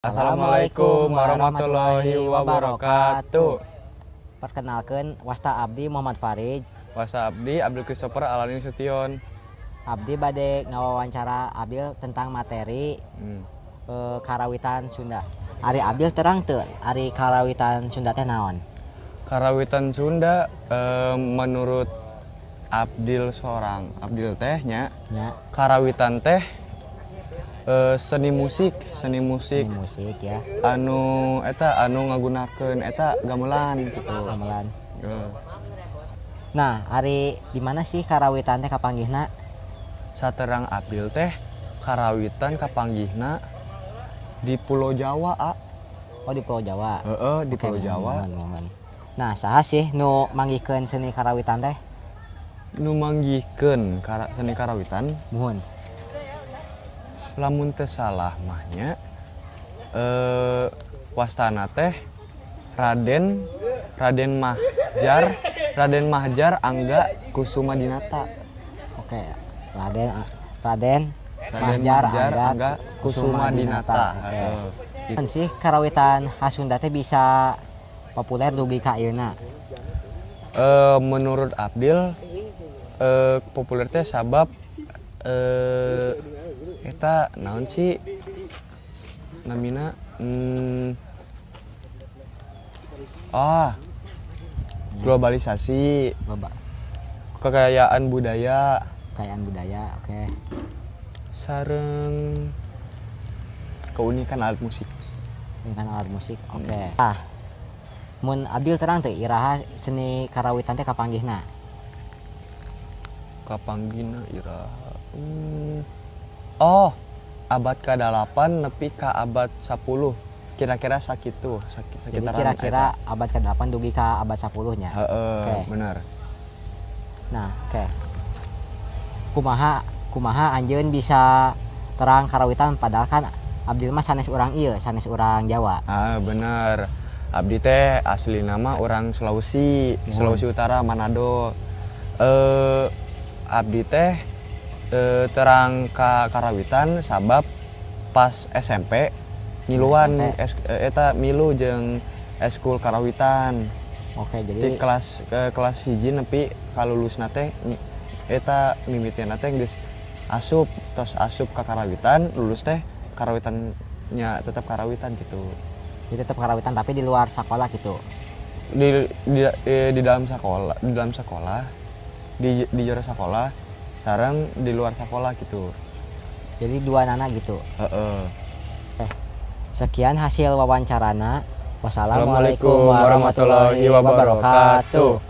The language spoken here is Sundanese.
Assalamualaikum warahmatullahi wabarakatuh. Perkenalkan, wasta abdi Muhammad Farij. Wasta abdi Abdul Christopher Alani Sution. Abdi bade ngawawancara Abil tentang materi karawitan Sunda. Ari Abil terang teu ari karawitan Sunda teh naon? Karawitan Sunda, menurut Abdil sorang Abdil teh nya, karawitan teh seni musik, seni musik. Seni musik ya. Anu eta anu ngagunakeun eta gamelan gitu. Gamelan. Nah, ari di mana sih karawitan teh kapanggihna? Saterang Abdil teh karawitan kapanggihna di Pulau Jawa, a. Oh, di Pulau Jawa. Heeh, di Oke, Pulau mohon, Jawa. Mohon, mohon. Nah, saha sih nu manggihkeun seni karawitan teh? Nu manggihkeun seni karawitan? Muhun. Lamun teu salah mah nya, wastana teh Raden Raden Mahjar, Raden Mahjar Angga Kusuma Dinata. Oke, Raden Raden Raden Mahjar Mahjar Angga Angga Kusuma Dinata. Oke. Heeh. Kan sih karawitan khas Sunda teh bisa populer dugi ka ayeuna? Menurut Abdil populer teh sabab eta naon sih namina, ah, globalisasi. Loba. Kekayaan budaya. Kekayaan budaya, oke. Sareng keunikan alat musik. Ini kan alat musik, oke. Ah, mun Abdil terang teh iraha seni karawitan teh kapanggihna? Kapanggihna iraha? Oh, abad ke-8 nepi ka abad 10, kira-kira sakitu. Jadi Sekitaran kira-kira eta. Abad ke-8 dugi ka abad 10 nya. Heeh. Oke. Bener. Nah, oke. Kumaha kumaha anjeun bisa terang karawitan, padahal kan Abdil mah sanes urang ieu, sanes urang Jawa? Ah, bener. Abdi teh asli nama orang Sulawesi, Sulawesi Utara, Manado. Abdi teh terang ka karawitan sabab pas SMP ngiluan. SMP. Eta milu jeung eskul karawitan. Oke, di jadi kelas kelas hiji nepi kalulusna teh eta mimitina teh geus asup, tos asup ka karawitan, lulus teh karawitannya tetap karawitan gitu. Jadi tetap karawitan tapi di luar sekolah gitu. Di dalam sekolah, di dalam sekolah, di jero sekolah sareng di luar sekolah gitu. Jadi duanana gitu. Heeh. Sekian hasil wawancarana. Wassalamualaikum Assalamualaikum warahmatullahi warahmatullahi wabarakatuh. Wabarakatuh.